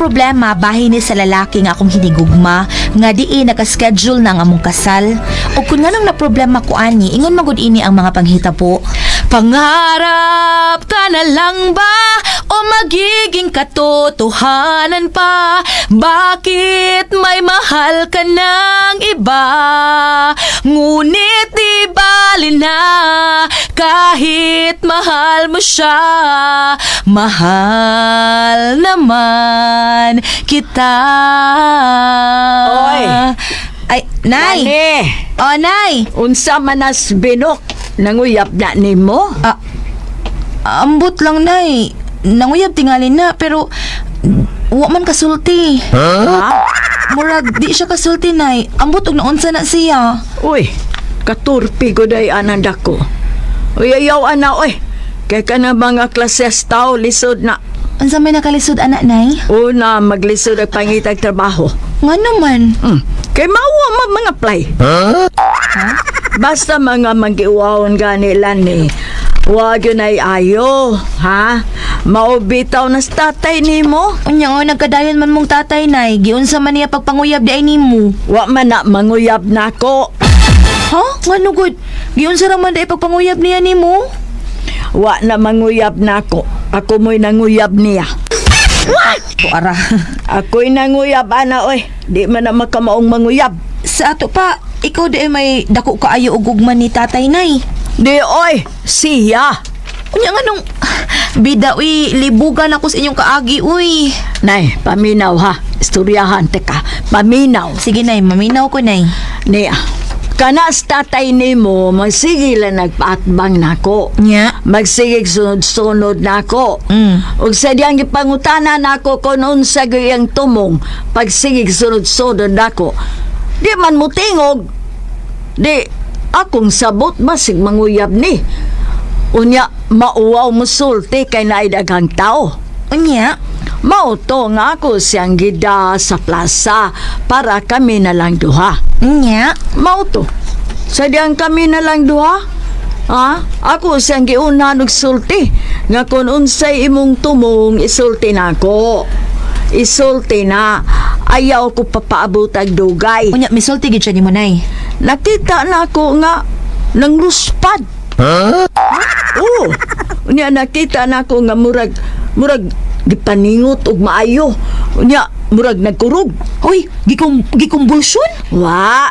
problema bahin ni sa lalaki nga akong hinigugma nga diin naka-schedule na ang among kasal. O kung nganong na problema ko ani, ingon magud ini ang mga panghitabo. Pangarap ka na lang ba o magiging katotohanan pa? Bakit may mahal ka ng iba? Ngunit di bali na kahit mahal mo siya, mahal naman kita. Oy! Ay, Nay! Nani, Oh, Nay! unsa man as binok nanguyap na nimo? Ah, ambot lang, Nay. Nanguyab tingali na, pero wa man kasulti. Ha? Murag, di siya kasulti, Nay. Ambot og naunsa na siya. Uy, katurpi ko day ananda ko. Uy, ayaw ana oy. Kay ka na mga klases tao lisod na. Unsa may nakalisod, anak, Nay? Una, maglisod ang pangitag trabaho. Nga naman. Kay mauwa ma mga apply. Basta mga magiuwaon gani lan ni. Wag yun ay ayo, ha? Maubitaw na sa tatay nimo. Unya nga, nagkadayon man mong tatay, Nay. Giunsa man niya pagpanguyab di ay nimo. Wa man na manguyab nako. Ha? Nga nugod. Giunsa ra man di ay pagpanguyab niya nimo? Wa na manguyab nako. Ako mo'y nanguyab niya. Tuara. Ako'y nanguyab, ana, oy. Di man na makamaong manguyab. Sa ato pa, ikaw di ay may dako kaayo og ugma ni tatay, Nay. Di, oy. Siya. Unya nga nung bida uy, libugan ako sa inyong kaagi uy. Nay, paminaw ha. Istoryahan, teka. Paminaw. Sige nay, maminaw ko nay. Niya. Kana sa tatay nimo, magsige lang nagpaatbang nako. Nya. Magsige sunod-sunod nako. Ug sa diyang gipangutana nako kung unsa gyud iyang tumong pagsigig sunod-sunod nako. Di man mo tingog. Di akong sabot basig manguyab ni. Unya mauwaw mo sulti kay naay daghang tao. Unya. Mao to nga ako siyang gida sa plaza para kami na lang duha. Unya. Mao to. Sa diyang kami na lang duha. Ha? Ako siyang giuna nagsulti nga kung unsay imong tumong isulti nako. Isulti na. Ayaw ko papaabot ang dugay. Unya misulti gid siya nimo nay. Nakita na ako nga nangluspad. Huh? Oo. Unya nakita na ako nga murag murag gipaningot og maayo. Unya murag nagkurog. Uy, gikumbulsyon? Wa.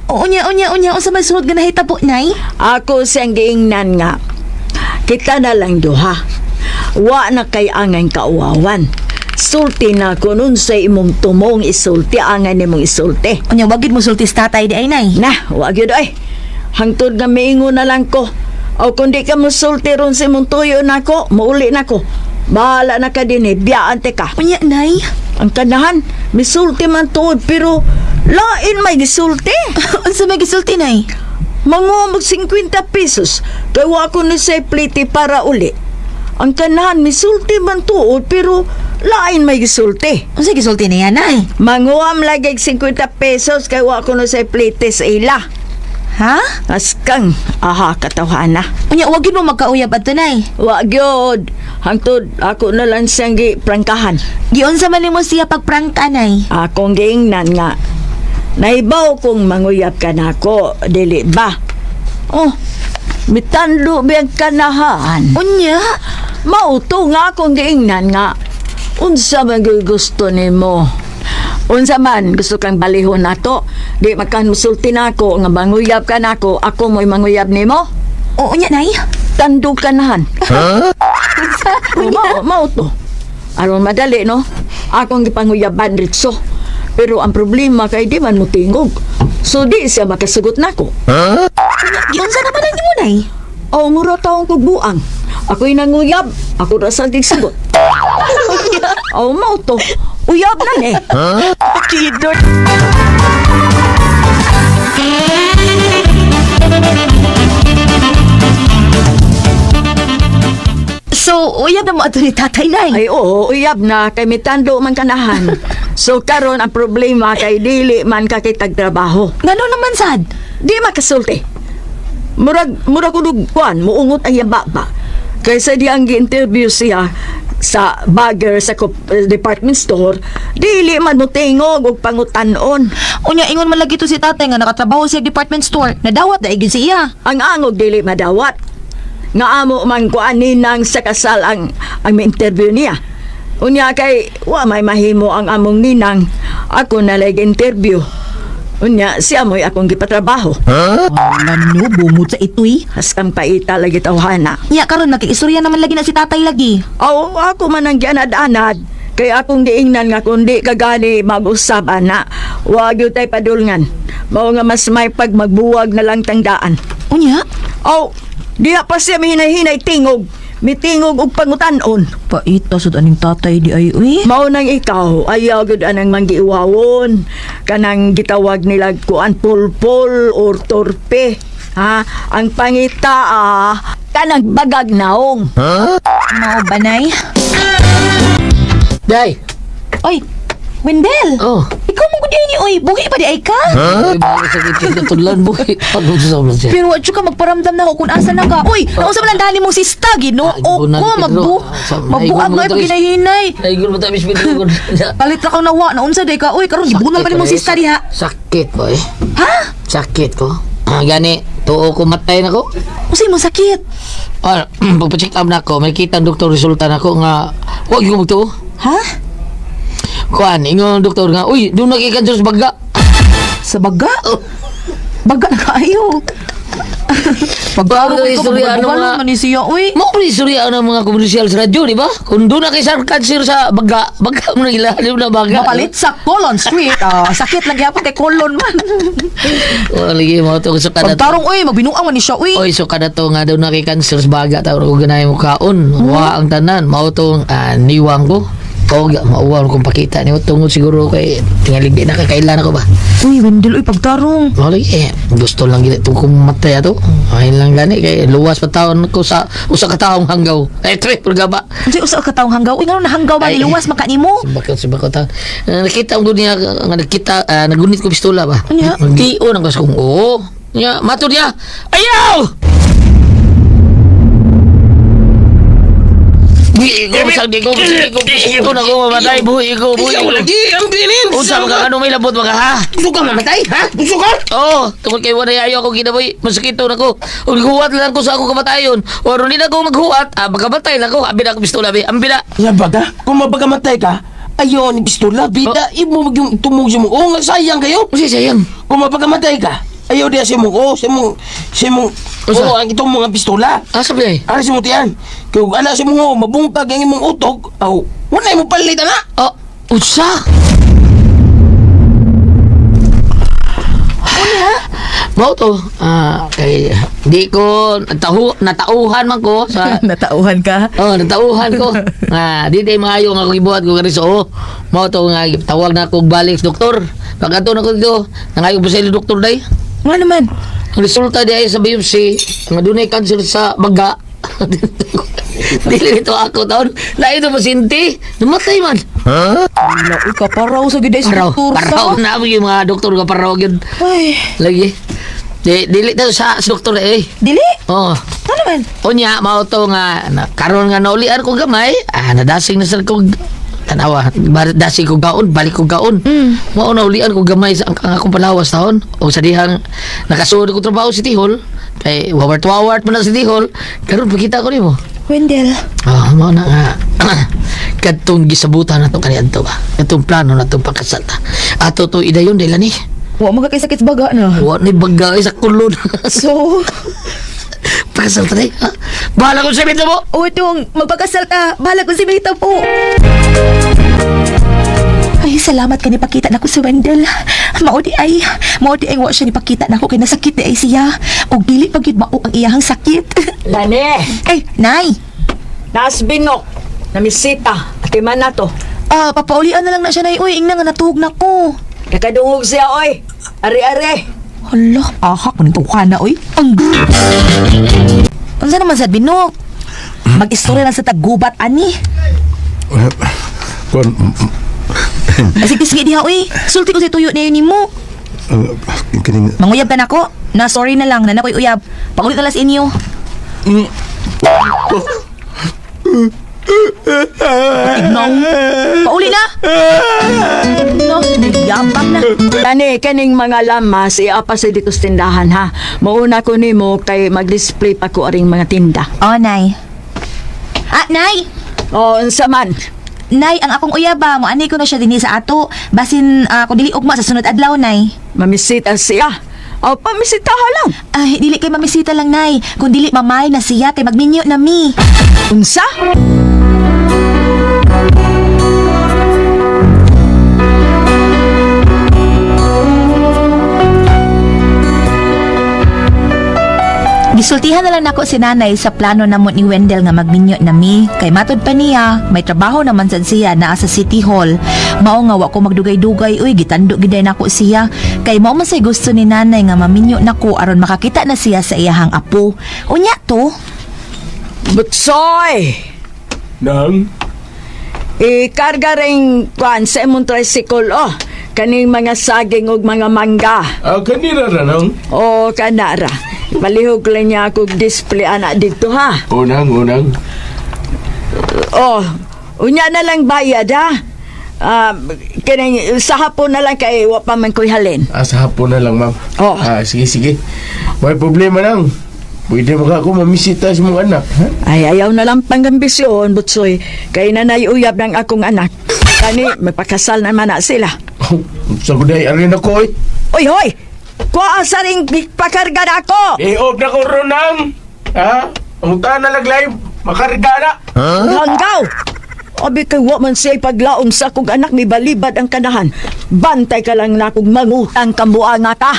Unya unya unya unsa may sunod nga nahitabo nay? Ako siyang giingnan nga. Kita na lang duha. Wa na kay angay kauwawan. Sulti na kun unsay imong tumong isulti angay nimong isulti. Unya wag gid mo sulti sa tatay di ay nay. Na, wa gyud ay. Hangtod nga miingon na lang ko. O kung di ka musulti ron sa imong tuyo nako, muuli nako. Bahala na ka din eh, biyaan te ka. Unya nay. Ang kanahan, misulti man tuod pero lain may gisulti. Unsa may gisulti nay? Manguha mag 50 pesos, kay wa ko ni sa pliti para uli. Ang kanahan, misulti man tuod pero lain may gisulti. Unsa gisulti niya nay? Manguha lagi 50 pesos kay wa ko ni sa pliti sa ila. Ha? Askang, aha, katawhana. Unya wag gid mo magkauyab adto nay. Wa gyud. Hangtod ako na lang siyang giprangkahan. Giunsa man nimo siya pagprangka nay? Akong giingnan nga. Naibaw kong manguyab ka nako, dili ba? Oh, mitando biyang kanahan. Unya. Mauto nga akong giingnan nga. Unsa man gyud gusto nimo? Unsa man gusto kang balihon nato? Di makan musulti nako nga manguyab ka nako, ako mo'y manguyab nimo? O, unya nay. Tandog kanahan. Oh, mao to. Aron madali, no? Akong gipanguyaban ritso. Pero ang problema kay di man mo tingog. So di siya makasugot nako. Giunsa naman ang nimo nay? Oh, mura taong kog buang. Ako'y nanguyab. Ako ra sa gigsugot. Oh, mao to. Uyab na ni. Kidor. So, uyab na mo ato ni tatay nay. Ay oo, uyab na kay mitando man kanahan. So karon ang problema kay dili man kakitag trabaho. Ngano naman sad? Di makasulti. Murag murag kunog kuan, muungot ang yaba ba. Kaysa di ang gi-interview siya, sa bagger sa department store, dili man mo tingog og pangutan-on. Unya ingon man lagi to si tatay nga nakatrabaho sa department store. Nadawat daig gyud siya. Ang angog dili madawat. Nga amo man kuan ninang sa kasal ang may interview niya. Unya kay wa may mahimo ang among ninang. Ako na lay interview. Unya siya mo'y akong gipatrabaho. Wala no, bungod sa itoy. Haskang paita lagi tawhana. Nya karon nakikistorya naman lagi na si tatay lagi. Aw, ako man ang gianad-anad. Kay akong giingnan nga kundi kagani mag-usab ana. Wa gyud tay padulngan. Mao nga mas may pag magbuwag na lang tangdaan. Unya? Aw, diha pa siya mihinay-hinay tingog. Mitingog og pangutan-on. Paita sud aning tatay di ay uy. Mao nang ikaw, ayaw gyud anang manggiiwawon. Kanang gitawag nila kuan pulpol or torpe. Ha? Ang pangita kanang bagag naong. Mao banay. Day! Oy, Wendell. Oh. Ikaw mo gud ni oy, buhi pa di ay ka? Huh? Ay, sa itin na tudlan, buhi. Pagod sa sobrang siya. Pero wa jud ka magparamdam na ako kung asa na ka. Uy, naunsa man ang dani mong sista Ginoo Ah, ko gibunan ni Pedro. magbu. Naigon Magbuag mo na to, pag ginahinay. Naigon mo tayo, Miss Pedro. Palit ra kang nawa, naunsa day ka. Uy, karon gibunan pa ni mong sista diha. Sakit ko eh. Ha? Sakit ko. Ah, gani, tuo ko matay na ko. Unsay mo sakit? Ah, pagpa-check up na ako, may kita ang doktor resulta na ako nga, huwag yung magtuo. Ha? Kuan, ingon ang doktor nga, uy, doon nakikanser sa baga. Sa baga? Oh. Baga na kaayo. Pagkaro Bago ko istorya, ano magbubugalon mga- man ni siya, uy. Mo pa istorya ng mga komersyal sa radyo, di ba? Kung doon na kay cancer sa baga, baga mo na ilalim na baga. Mapalit sa colon street. Ah, sakit lang gyapon kay colon man. Oh, lagi mo to so kada to. Pagtarong uy, magbinuang man ni siya uy. Oy, so kada to nga daw na kay cancer sa baga taw ko ganahay mo kaon. Wa ang tanan, mao tong niwang ko. O, mauwaw kong pakita niyo tungod siguro kay tingalig di nakakailan ako ba. Uy, Wendell, uy, pagtarong. Mao lagi eh, gusto lang gid itong kung matay ato. Ay lang gani kay luwas pa taon ko sa usa ka taong hanggaw. Eh, tre purga ba. Unsay usa ka taong hanggaw? Uy, ngano nahanggaw ba Ay. niluwas man ka nimo? Sibakot ta. Nakita ko niya nga nakita nagunit ko pistola ba. Unya? Tio nang kung oo. Nya matud niya. Ayaw! Buhi ko, bisag di ko, bisag di ko, bisag ko na ko mamatay, buhi ko, buhi ko. Lagi, ang bilin! Unsa man ka, ano may labot mga ha? Gusto ka mamatay, ha? Gusto ka? Oo, tungod kay wala ayo ako ginaboy, masakito na ko. Ug huwat lang ko sa ako kamatayon. O ron na ko maghuwat, magkamatay lang ko, abi na ako pistola, abi, ambi na. Labaga, kung mabagamatay ka, ayaw ni pistola, bida, imo yung tumog sa mong, oh, nga sayang kayo. Unsay sayang? Kung mapagamatay ka, ayaw diya sa mong, oh, sa mong, Unsa? oh, ang itong mga pistola. Asa ba eh? Ara sa mong tiyan. Kaya kung ana sa mong, oh, mabungkag ang imong utok, aw, wala mo palit, ana. Oh, unsa? Mao to, kay di ko natauhan man ko sa Natauhan ka? Oh, natauhan ko. Nga di tay maayo nga akong ibuhat ko kari so. Oh, mao to nga tawag na akong balik sa doktor. Pag ato na ko dito, nangayo pa sa ilo doktor day. Nga naman. Ang resulta di ay sa biopsy, nga dunay cancer sa baga. Dili nito ako taon. Lain ito pasyente. Namatay man. Wala, uy, kaparaw sa gid sa Paraw, doktor sa. paraw na yung mga doktor nga paraw yun. Ay, Lagi. Di, dili na sa doktor eh. dili. Oh. Nga naman. Unya, mao to nga na, karon nga naulian ko gamay, nadasing na sad ko tanawa, dasing ko gaon, balik ko gaon. Mao naulian ko gamay sa ang akong palawas taon. O sa dihang nakasulod ko trabaho sa City Hall, kay wawart-wawart man na sa City Hall, karon pakita ko nimo. Wendell. Ah, mao na nga. Kadtong gisabutan nato kaniadto ba. Kadtong plano natong pagkasal ta. Ato to idayon dahil ni. Wa mo ka kay sakit sa baga na. Wa ni bagay sa kulon. So, Pagkasal ta day, ha? Bahala kung sabihin mo. o itong magpakasal ka, bahala kung si Mita po. Ay, salamat ka ni pakita nako si Wendell. Mao di ay wa siya ni pakita nako kay nasakit di ay siya. Og dili pa gyud mao ang iyahang sakit. Dani, Ay, nay. naas binok, namisita, atiman na to. Ah, papaulian na lang na siya nay. Uy, ingna nga natuog na ko. Kakadungog siya, oy. Ari-ari. Hala, ahak man ito na oy. Ang Unsa naman sad binok? Mag-istorya lang sa taggubat ani. Kuan, Sige sige diha oy. Sulti ko sa tuyo na yun nimo. kining Manguyab ka nako. Na sorry na lang na nakoy uyab. Paulit na lang sa inyo. Tignaw. Pauli na. No, nagyabang na. Tani, kaning mga lamas, iapa sa dito sa tindahan ha. Mauna ko nimo kay mag-display pa ko aring mga tinda. Oh, Nay. Ah, Nay! O, unsa man. Nay, ang akong uyaba, mo ani ko na siya dinhi sa ato. Basin kung dili ugma sa sunod adlaw, Nay. Mamisita siya. O, pamisitaha lang. Ay, dili kay mamisita lang, Nay. Kung dili mamay na siya kay magminyo na mi. Unsa? Gisultihan na lang nako si nanay sa plano namo ni Wendell nga magminyo na mi. Kay matod pa niya, may trabaho naman sad siya naa sa City Hall. Mao nga wa ko magdugay-dugay, uy, gitando giday nako siya. Kay mao man say gusto ni nanay nga maminyo nako aron makakita na siya sa iyahang apo. Unya to. Butsoy! Nang? Ikarga rin kwan sa imong tricycle, oh. Kaning mga saging ug mga mangga. Ah, kanira ra nang. O, kanara. Palihog lang niya akong display ana dito ha. Unang, unang. Oh, unya na lang bayad ha. Ah, kining sa hapon na lang kay wa pa man ko'y halin. Ah, sa hapon na lang, ma'am. Oh. Ah, sige, sige. May problema nang. Pwede ba ako mamisita sa mong anak, ha? Ay, ayaw na lang pangambisyon, Butsoy. Kay nanay uyab ng akong anak. Kani, magpakasal naman na sila. Oh, sa guday, arin ako, eh. Oy, hoy! Kuha sa ring pakarga na ako! I-off na ko ron, nang. Ha? Ang na laglay, makarga na. Hanggaw! Abi kay wa man siya'y paglaom sa akong anak, may balibad ang kanahan. Bantay ka lang na kung mangutang kambuanga ka.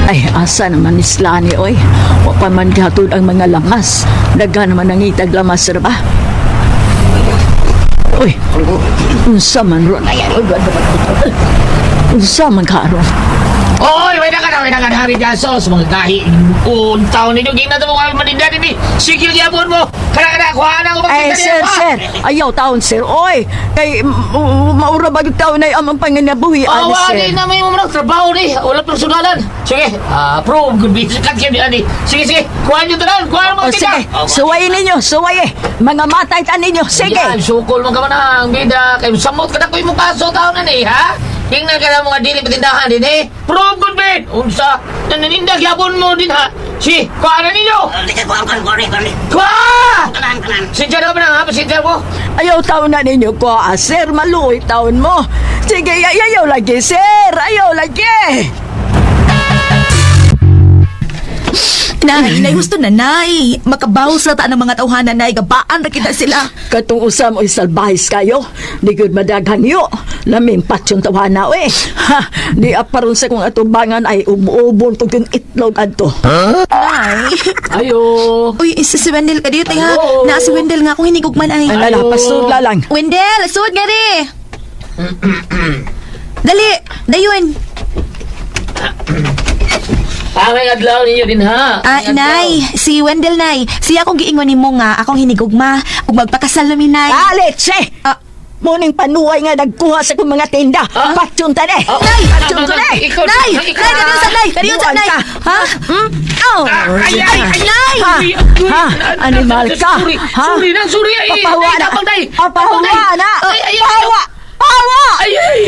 Ay, asa naman ni Slani, oy. Wa pa man gihatod ang mga lamas. Daga naman ang itag lamas, ra ba? Oy, unsa man ron? Ay, ay, ay, ay, unsa man ka ron? Oy, may na ka na, may na ka na, Hari Jasos. Mga gahi, untaw ninyo, gina mo kami maninda ni Sigil gyapon mo. Kana kana, kuha na ko Ay, sir, sir. Ayaw taon, sir. Oy, kay maura ba yung taon na amang panginabuhi, Oh, ani, sir? wala na may mga trabaho ni. Wala personalan. Sige, approve. Good business ka kami ani. Sige, sige. Kuha niyo tanan. Kuha mo O, sige, suwayin ninyo, suwayin. Mga matay ta ninyo, sige. Yan, sukol mo ka man ang bida. Kay samot ka na ko imong kaso taon na ni, ha? Tingnan ka na mga dili patindahan din eh. Prove good bid. Unsa? Nananinda gyapon mo din ha. Si, kuha na ninyo. Kuha! Sinsya na ka ba na ha? Pasensya mo. Ayaw taon na ninyo ko, ah, sir. Maluoy taon mo. Sige, ayaw lagi, sir. Ayaw lagi. Nay, nay gusto na nay. Makabaw sa ta ng mga tawhana nay, gabaan ra kita sila. Katong usam oy salbahis kayo. Di gud madaghan yo. Laming patyon tawana oy. Ha, di aparon sa kong atubangan ay ubo-ubon tug yung itlog adto. Nay. Ayo. Uy, si si Wendell ka dito ha. Hello? Na si Wendell nga akong hinigugman ay. Ay, ala, pasudla lang. Wendell, sud nga ri. Dali, dayon. Ah, may adlaw ninyo din ha. Ah, May adlaw. nay, si Wendell nay. Siya akong giingon nimo nga akong hinigugma ug magpakasal na mi nay. Ah, leche! Ah. Muning panuay nga nagkuha sa kong mga tinda. Ah? Patyon ta eh. Ah, Nay! Patyon ta eh. Ikaw, Nay, ikaw. nay, kaniyon sa nay, kaniyon sa Buwan nay. ka. Ha? Hmm? Oh. Ay, ay, ay, Nay! Ha? Ay, Ha? Animal ka? Sorry, Ha? sorry na, sorry. Ay, Papawa ay, na. tapang, day. Papawa Tapang, day. na. Ay, ay, ay, Pawa! Pawa! Ay, ay.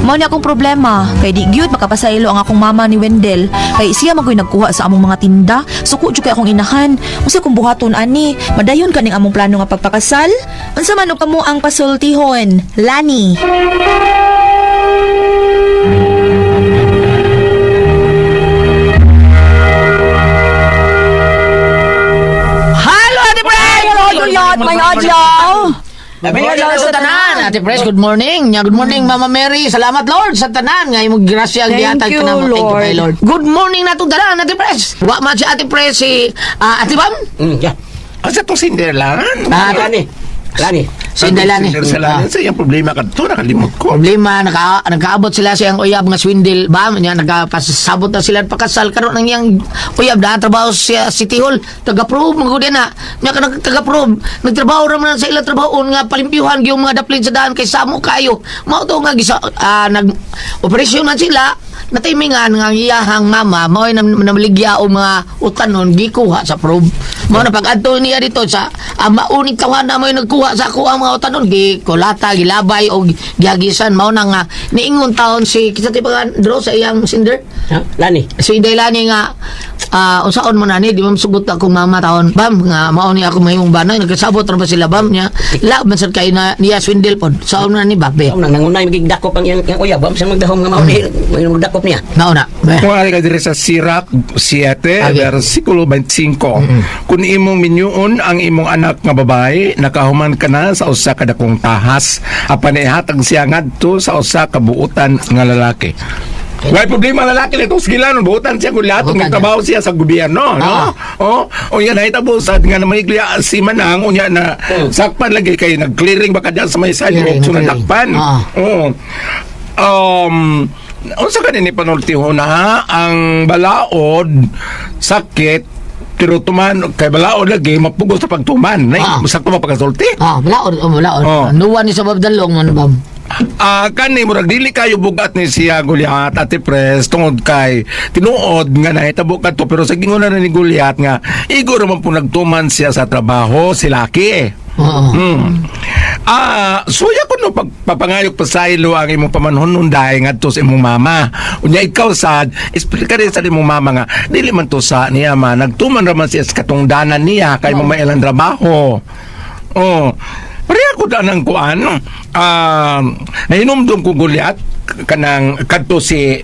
Mao ni akong problema kay di gyud makapasaylo ang akong mama ni Wendell kay siya man ko'y nagkuha sa among mga tinda. Suko jud kay akong inahan. Unsa kung buhaton ani? Madayon kaning among plano nga pagpakasal? Unsa man og kamo ang pasultihon? Lani. Hello, Ate Pres! Hello, Juliet! May adlaw! May adlaw sa tanan. Ate Pres, good morning. Nya, good morning, Mama Mary. Salamat, Lord, sa tanan. Nga imong grasya ang Thank gihatag you, kanamo. Thank you, Lord. kay Lord. Good morning na itong tanan, Ate Pres. Wa man si Ate Pres, si Ate Bam. Yeah. Asa tong Cinderella? Ah, Lani. Lani. Si Inday Lani. Si Lani. Sa iyang problema kadto nakalimot ko. Problema, nakaabot sila sa iyang uyab nga swindle ba nya, nagapasabot na sila pakasal karon ang iyang uyab na trabaho sa City Hall, taga-approve man gud na nya, kanang taga-approve nagtrabaho ra man sa ilang trabaho nga palimpyuhan gyud mga daplin sa daan kay samo kayo. Mao to nga gisa, nag operasyon man sila, natimingan nga ang iyahang mama mao'y namaligya og mga utanon gikuha sa probe. Mao na pag-adto niya dito sa ang mauning tawhana, mo'y nagkuha sa ako ang mga utanon, gikulata, gilabay og gihagisan. Mao na nga niingon taon si kita ti draw sa iyang sender. Ha? Lani. Si Inday Lani nga unsaon mo na ni, di mo sugot akong mama taon bam nga mao ni ako mahimong banay, nagkasabot ra ba sila bam niya la man sad kay na niya swindle pod saon na ni babe. Ang nang nangunay magigdakop ang iyang iyang uyab, sa magdahom nga mao ni magdakop niya. Mao na be. Kung ari ka diri sa Sirach 7, versikulo 25. Kung imong minyuon ang imong anak nga babae, nakahuman ka na sa usa ka dakong tahas, apan ihatag siya ngadto sa usa ka buutan nga lalaki. Way problema ang lalaki nito sa gilan, buutan siya kung lahat Buutan niya. nagtrabaho siya sa gobyerno, no? Oh, unya nahitabo sad nga namaligya si Manang, unya na sakpan lagi kay nag-clearing baka diyan sa may Clearing, sidewalk, so nag-clearing. nadakpan. Oo. Unsa ka ni panultihon na ha? Ang balaod sakit pero tuman kay balaod lagi mapugos sa pagtuman. Nay, sakto ba pagkasulti? Balaod, oh, balaod. Oh. Nuwan ni sa babdalong man bam. Kani murag dili kayo bugat ni siya Goliath, Ate Pres, tungod kay tinuod nga nahitabo kadto, pero sa gingon na ni Goliath nga igo ra man po nagtuman siya sa trabaho si laki. Oo. Suya ko no pagpapangayok pasaylo ang imong pamanhon dahil ngadto sa imong mama. Unya ikaw sad, explain rin sa imong mama nga dili man to sa niya ma, nagtuman ra man siya sa katungdanan niya kay mm. mamailang trabaho. Oh. Pareha ko daan ang kuan. Nahinumdum ko Goliath kanang kadto si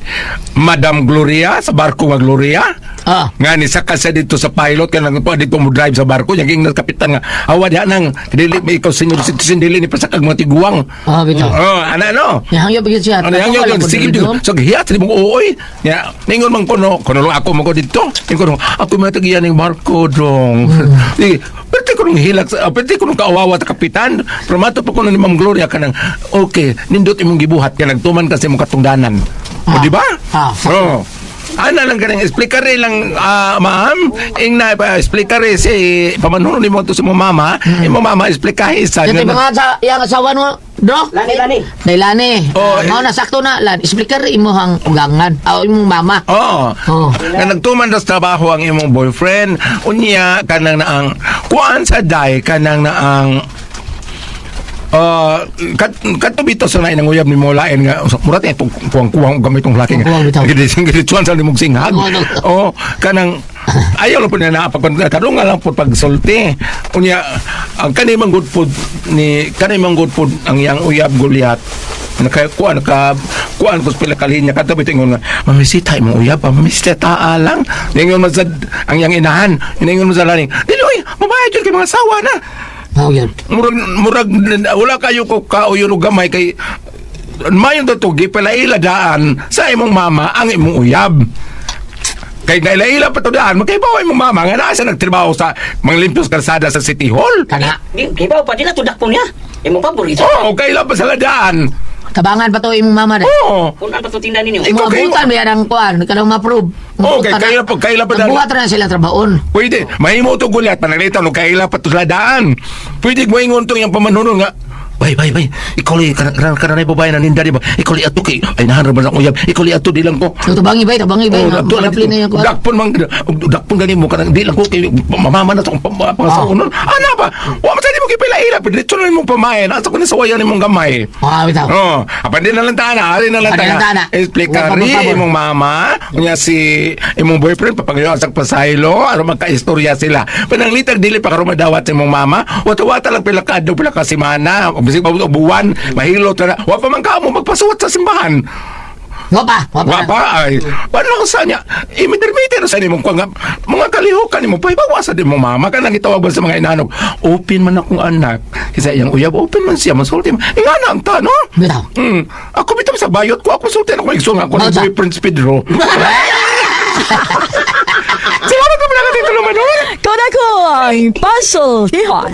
Madam Gloria sa barko nga Gloria. Nga ni saka siya dito sa pilot kanang pa dito mo drive sa barko, yang ingnan kapitan nga awa diha nang dili may ikaw senior citizen, dili ni pasakag mga tiguang. Bitaw. Oh, ana no. Nihangyo pa gyud siya. Ano yang Wala yung po sige dito. dito. So gihiyat sa mong ooy. Ya, ningon man kuno, kuno lang ako mo ko dito. Ningon ko, ako may tagiyan ning barko dong. Sige, pwede ko nung hilak, pwede ko nung kaawawa ta kapitan. Pero mato pa ko ni Ma'am Gloria kanang okay, nindot imong gibuhat ka nagtuman kasi imong katungdanan. O di ba? Ah. Oh. Ana lang kanang explicare lang, ma'am, ing na pa explicare si pamanhunon nimo to sa imong mama, imong mama explikahe sa Yung mga sa iyang asawa no, Dro? Lani, lani. Dailani. Oh, Mao na sakto na lan. Explicar imo hang ugangan. Aw imong mama. Oo. Oh. Nga nagtuman ra sa trabaho ang imong boyfriend, unya kanang naang kuan sa day kanang naang kadto bitaw sa nain ang uyab ni mo lain nga mura tay itong kuwang-kuwang og gamit tong laki nga. Kuwang bitaw. Giditsuan sa nimong singhag. Kuwang. Oh, kanang ayaw lang po na naapag karon nga lang po pagsulti. Unya ang kani man good food ni kani man good food ang iyang uyab Goliath, naka kuan naka kuan ko sa pila ka linya kadto bitaw ingon nga mamisita imong uyab pa mamisita taa lang, ningon man sa ang iyang inahan, ningon man sa laning dili oy mabayad jud kay mga sawa na. Mao yun. Murag murag wala kayo ko kauyon og gamay kay mayon to gipalaila daan sa imong mama ang imong uyab kay nailaila pa to daan makaibaw imong mama nga naa siya nagtrabaho sa manglimpyos kalsada sa City Hall. Kana. Di kay pa di na to dakpon niya. Imong paborito. Oo, kaila pa sa ladaan. Tabangan pa to imong mama dai. Oo. Kung ano pa to tinda ninyo. Ikaw kayo- Mabutan ba yan ang kuan, kanang ma-approve. Oo, kay kaila pa daan. Buhat ra na sila trabaon. Pwede. Mahimo to gulat. Pananglitan, no, kaila pa to sa ladaan. Pwede mo ingon to yung pamanhunon nga, "Bay, bay, bay. Ikaw li, kanan kanan babae na ninda, di ba? Ikaw li ato kay, ay nahan ra ba ang uyab. Ikaw li ato, di lang ko." So tabangi bay, tabangi bay. Oh, ato lang Malapli na yung kuan. Dakpon man, dakpon gani mo kanang di lang ko kay mamama na tong pangasawa nun. Ana ba? Wa man sa di mo kipila-ila, pero diretso na imong pamain. Asa ko ni sawayan imong gamay. Bitaw. Oh, apan di na lang tana, ari na lang Ari na tana. tana. Explicari Huwag pa imong mama, unya si imong boyfriend papangyo sa pasaylo, aron magkaistorya sila. Pananglitag dili pa karon madawat sa imong mama, wata-wata lang pila ka adlaw, pila ka semana, o bisig pa buwan, mahilot na. Wa pa man ka mo magpasuwat sa simbahan. Wa pa, wa pa. Wa pa ay. Paano sa niya? Imitermiter sa nimong kuwan nga mga kalihukan nimo pa ibawa sa imong mama kanang gitawag ba sa mga inanog. Open man akong anak. Kasi iyang uyab open man siya masulti. Ingana ang ta no? Bitaw. Ako bitaw sa bayot ko ako sulti ako igsoon ako ng Basta. boyfriend si Pedro. Salamat po pala dito naman. Kau na ko ang puzzle. Tihon.